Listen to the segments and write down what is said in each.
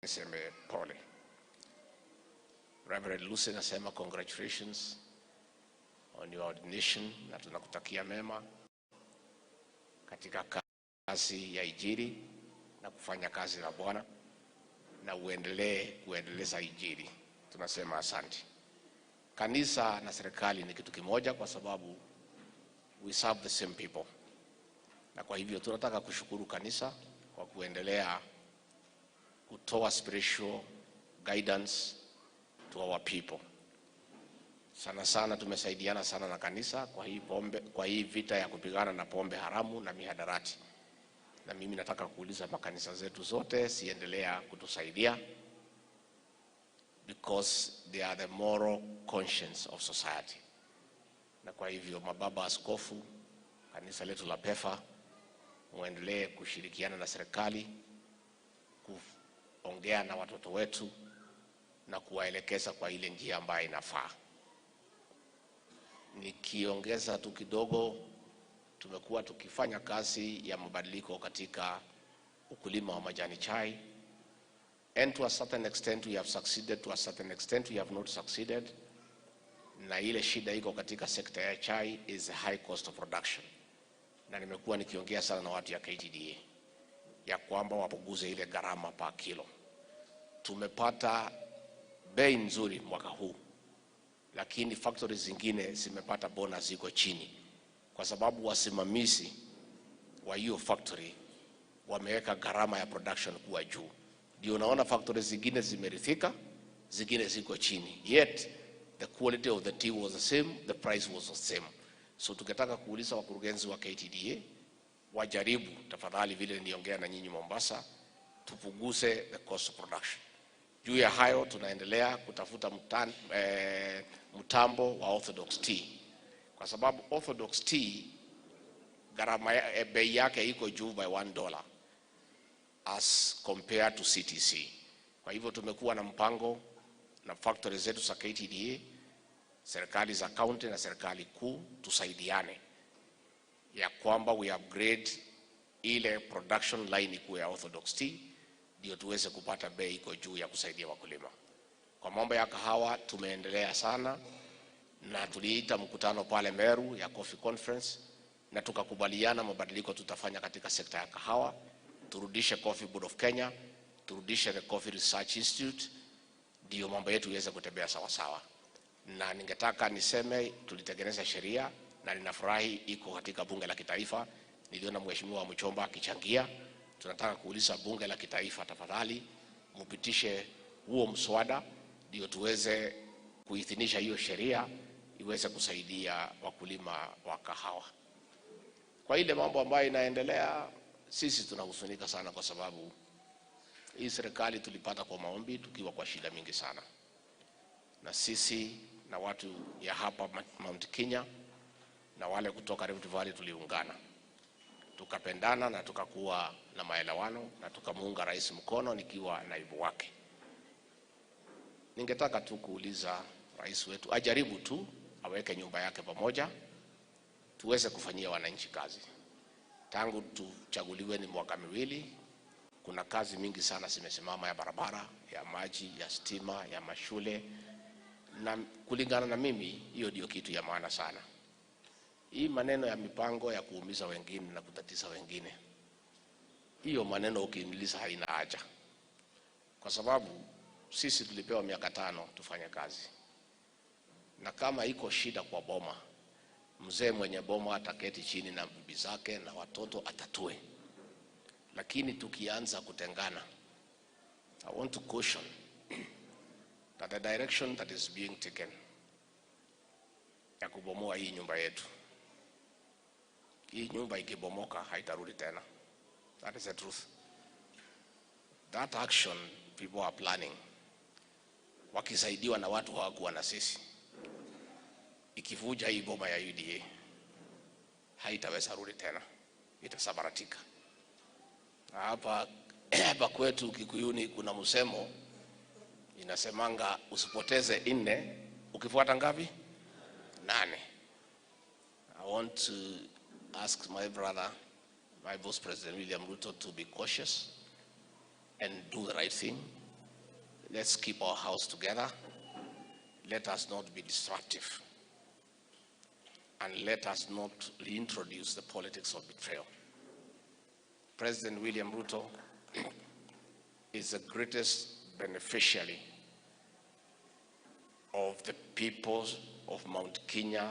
Niseme pole. Reverend Lucy, nasema congratulations on your ordination na tunakutakia mema katika kazi ya Injili na kufanya kazi na Bwana na uendelee kuendeleza Injili. Tunasema asante. Kanisa na serikali ni kitu kimoja kwa sababu we serve the same people, na kwa hivyo tunataka kushukuru kanisa kwa kuendelea kutoa spiritual guidance to our people. Sana sana tumesaidiana sana na kanisa kwa hii pombe, kwa hii vita ya kupigana na pombe haramu na mihadarati, na mimi nataka kuuliza makanisa zetu zote ziendelea kutusaidia because they are the moral conscience of society. Na kwa hivyo mababa askofu, kanisa letu la PEFA, muendelee kushirikiana na serikali kuongea na watoto wetu na kuwaelekeza kwa ile njia ambayo inafaa. Nikiongeza tu kidogo, tumekuwa tukifanya kazi ya mabadiliko katika ukulima wa majani chai and to a certain extent we have succeeded, to a certain extent we have not succeeded. Na ile shida iko katika sekta ya chai is the high cost of production, na nimekuwa nikiongea sana na watu ya KTDA ya kwamba wapunguze ile gharama pa kilo. Tumepata bei nzuri mwaka huu, lakini factories zingine zimepata bonus ziko chini, kwa sababu wasimamizi wa hiyo factory wameweka gharama ya production kuwa juu. Ndio unaona factories zingine zimeridhika, zingine ziko chini, yet the quality of the tea was the same, the price was the same. So tukitaka kuuliza wakurugenzi wa KTDA wajaribu tafadhali, vile niliongea na nyinyi Mombasa, tupunguze the cost of production. Juu ya hayo tunaendelea kutafuta mtambo wa Orthodox tea kwa sababu Orthodox tea gharama bei yake iko juu by $1 as compared to CTC. Kwa hivyo tumekuwa na mpango na factory zetu za KTDA, serikali za county na serikali kuu tusaidiane ya kwamba we upgrade ile production line ikuwe ya Orthodox tea ndio tuweze kupata bei iko juu ya kusaidia wakulima. Kwa mambo ya kahawa tumeendelea sana na tuliita mkutano pale Meru ya Coffee Conference na tukakubaliana mabadiliko tutafanya katika sekta ya kahawa, turudishe Coffee Board of Kenya, turudishe the Coffee Research Institute, ndio mambo yetu iweze kutembea sawa sawa. Na ningetaka niseme tulitengeneza sheria na ninafurahi iko katika bunge la kitaifa. Niliona mheshimiwa Mchomba akichangia. Tunataka kuuliza bunge la kitaifa, tafadhali mupitishe huo mswada ndio tuweze kuidhinisha hiyo sheria iweze kusaidia wakulima wa kahawa. Kwa ile mambo ambayo inaendelea, sisi tunahuzunika sana, kwa sababu hii serikali tulipata kwa maombi tukiwa kwa shida mingi sana, na sisi na watu ya hapa Mount Kenya na wale kutoka Rift Valley tuliungana tukapendana na tukakuwa na maelewano na tukamuunga rais mkono nikiwa naibu wake. Ningetaka tu kuuliza rais wetu ajaribu tu aweke nyumba yake pamoja, tuweze kufanyia wananchi kazi. Tangu tuchaguliwe ni mwaka 2, kuna kazi mingi sana zimesimama, ya barabara, ya maji, ya stima, ya mashule, na kulingana na mimi, hiyo ndio kitu ya maana sana. Hii maneno ya mipango ya kuumiza wengine na kutatiza wengine, hiyo maneno ukiniuliza haina haja, kwa sababu sisi tulipewa miaka 5 tufanye kazi, na kama iko shida kwa boma, mzee mwenye boma ataketi chini na bibi zake na watoto atatue. Lakini tukianza kutengana, I want to caution that the direction that is being taken ya kubomoa hii nyumba yetu, hii nyumba ikibomoka haitarudi tena. That is the truth. That action people are planning, wakisaidiwa na watu hawakuwa na sisi, ikivuja hii boma ya UDA haitaweza rudi tena, itasambaratika. Na hapa kwetu Kikuyuni kuna msemo inasemanga usipoteze 4 ukifuata ngapi? 8. I want to ask my brother, my Vice President William Ruto, to be cautious and do the right thing. Let's keep our house together. Let us not be disruptive. And let us not reintroduce the politics of betrayal. President William Ruto is the greatest beneficiary of the people of Mount Kenya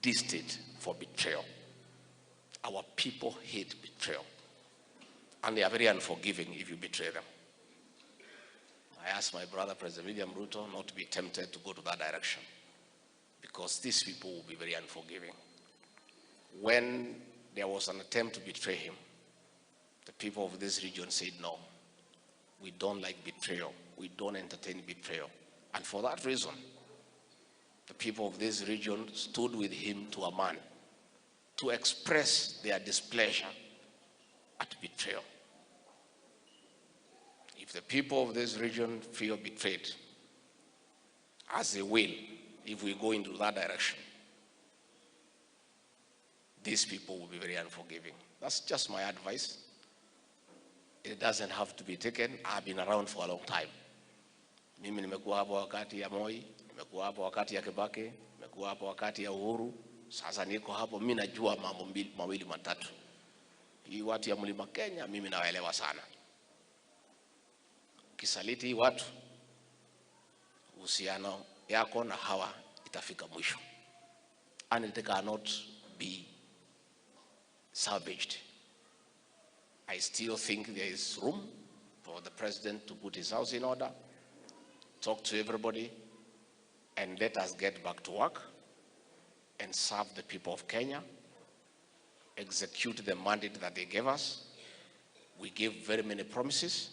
distaste for betrayal. Our people hate betrayal. And they are very unforgiving if you betray them. I ask my brother, President William Ruto, not to be tempted to go to that direction because these people will be very unforgiving. When there was an attempt to betray him, the people of this region said, no, we don't like betrayal. We don't entertain betrayal. And for that reason, the people of this region stood with him to a man to express their displeasure at betrayal. If the people of this region feel betrayed, as they will, if we go into that direction, these people will be very unforgiving. That's just my advice. It doesn't have to be taken. I've been around for a long time. Mimi nimekuwa hapo wakati ya Moi, nimekuwa hapo wakati ya Kibaki, nimekuwa hapo wakati ya Uhuru. Sasa niko hapo, mimi najua mambo mbili, mawili matatu. Hii watu ya Mlima Kenya mimi nawaelewa sana. Ukisaliti hii watu, uhusiano yako na hawa itafika mwisho, and it cannot be salvaged. I still think there is room for the president to put his house in order, talk to everybody, and let us get back to work and serve the people of Kenya, execute the mandate that they gave us. We gave very many promises.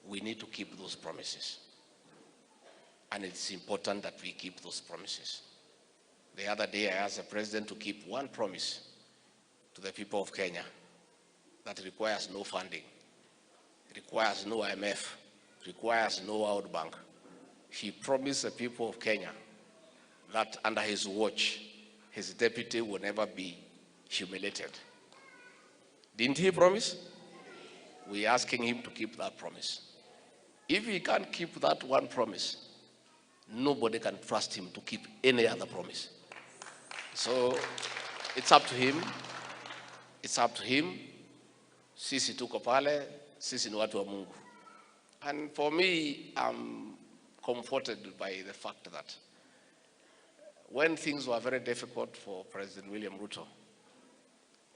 We need to keep those promises. And it's important that we keep those promises. The other day, I asked the president to keep one promise to the people of Kenya that requires no funding, requires no IMF, requires no World Bank. He promised the people of Kenya that under his watch, his deputy will never be humiliated. Didn't he promise? We're asking him to keep that promise. If he can't keep that one promise, nobody can trust him to keep any other promise. So it's up to him. It's up to him. Sisi tuko pale, sisi ni watu wa Mungu. And for me, I'm comforted by the fact that when things were very difficult for President William Ruto,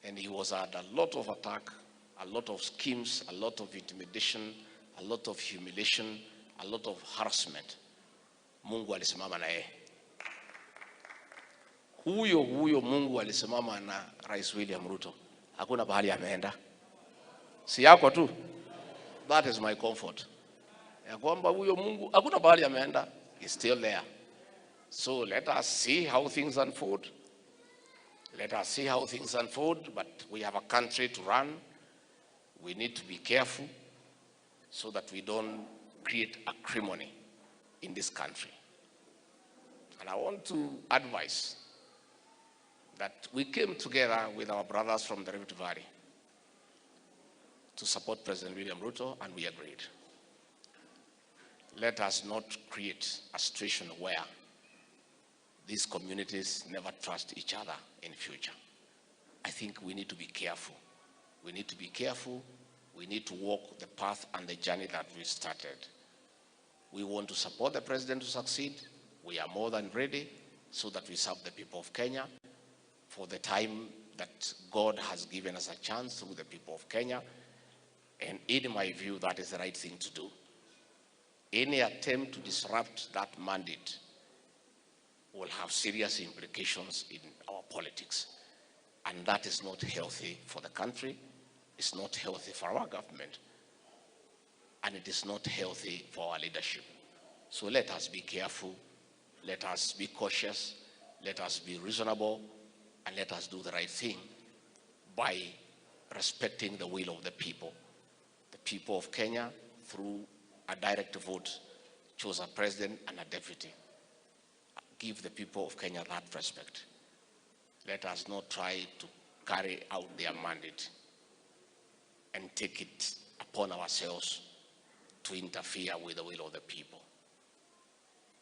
and he was under a lot of attack, a lot of schemes, a lot of intimidation, a lot of humiliation, a lot of harassment. Mungu alisimama na yeye. Huyo huyo Mungu alisimama na Rais William Ruto. Hakuna pahali ameenda, si yako tu. That is my comfort, ya kwamba huyo Mungu hakuna pahali ameenda, he's still there. So let us see how things unfold. Let us see how things unfold, but we have a country to run. We need to be careful so that we don't create acrimony in this country. And I want to advise that we came together with our brothers from the Rift Valley to support President William Ruto, and we agreed. Let us not create a situation where these communities never trust each other in future. I think we need to be careful. We need to be careful. We need to walk the path and the journey that we started. We want to support the president to succeed. We are more than ready so that we serve the people of Kenya for the time that God has given us a chance through the people of Kenya. And in my view, that is the right thing to do. Any attempt to disrupt that mandate will have serious implications in our politics. And that is not healthy for the country. It's not healthy for our government. And it is not healthy for our leadership. So let us be careful. Let us be cautious. Let us be reasonable. And let us do the right thing by respecting the will of the people. The people of Kenya, through a direct vote, chose a president and a deputy. Give the people of Kenya that respect. Let us not try to carry out their mandate and take it upon ourselves to interfere with the will of the people.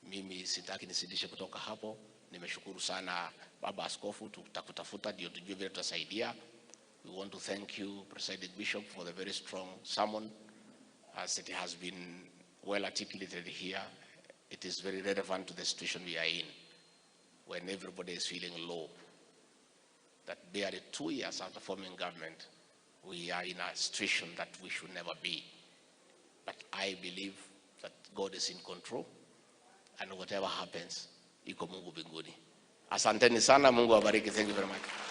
Mimi sitaki nizidishe kutoka hapo. Nimeshukuru sana, Baba Askofu, tutakutafuta ndio tujue vile tutasaidia. We want to thank you, Presiding Bishop, for the very strong sermon. As it has been well articulated here, it is very relevant to the situation we are in when everybody is feeling low. That barely 2 years after forming government, we are in a situation that we should never be. But I believe that God is in control and whatever happens, iko Mungu mbinguni. Asanteni sana, Mungu awabariki. Thank you very much.